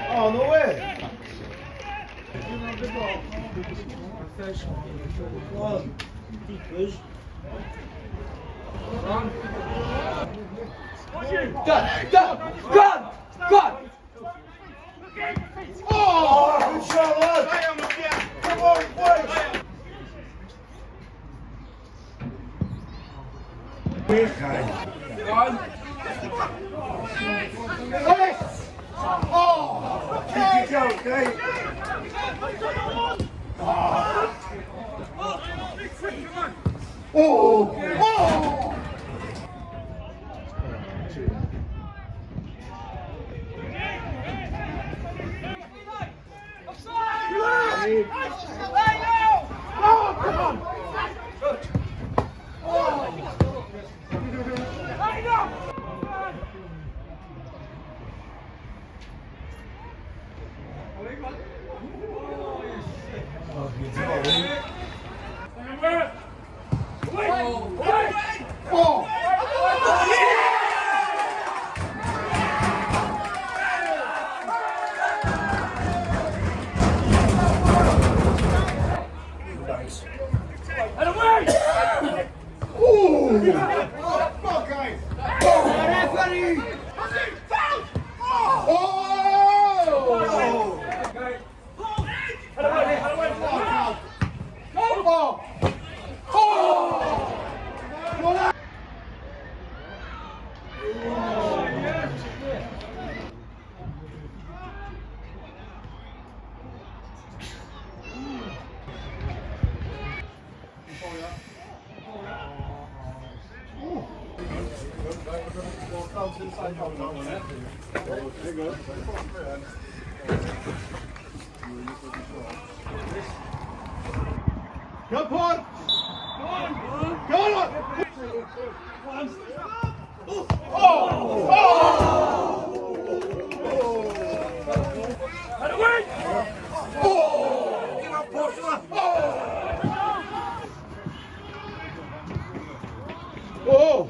Oh, no way! Go! Go! Go! Go! Oh, good shot, lad! Come on, boys! Oh! Keep it going, okay? Oh! Oh! Oh, come on! Oh! Nice. And away! Ooh! Come on, guys! Oh! Referee! Oh! Oh! Oh! Go, Paul! Go on! Oh! Oh! And away! Oh! Oh!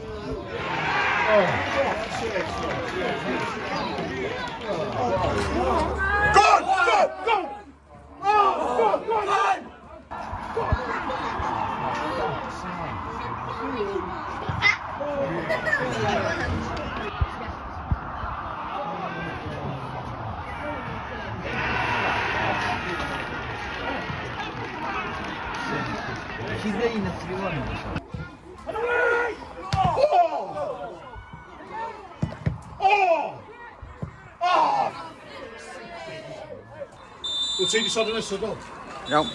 Go! Go! Go! Oh! Go! Go! Go! And away! Oh! Oh! Oh! Wyt ti 'di sôn nesaf, do? Iawn.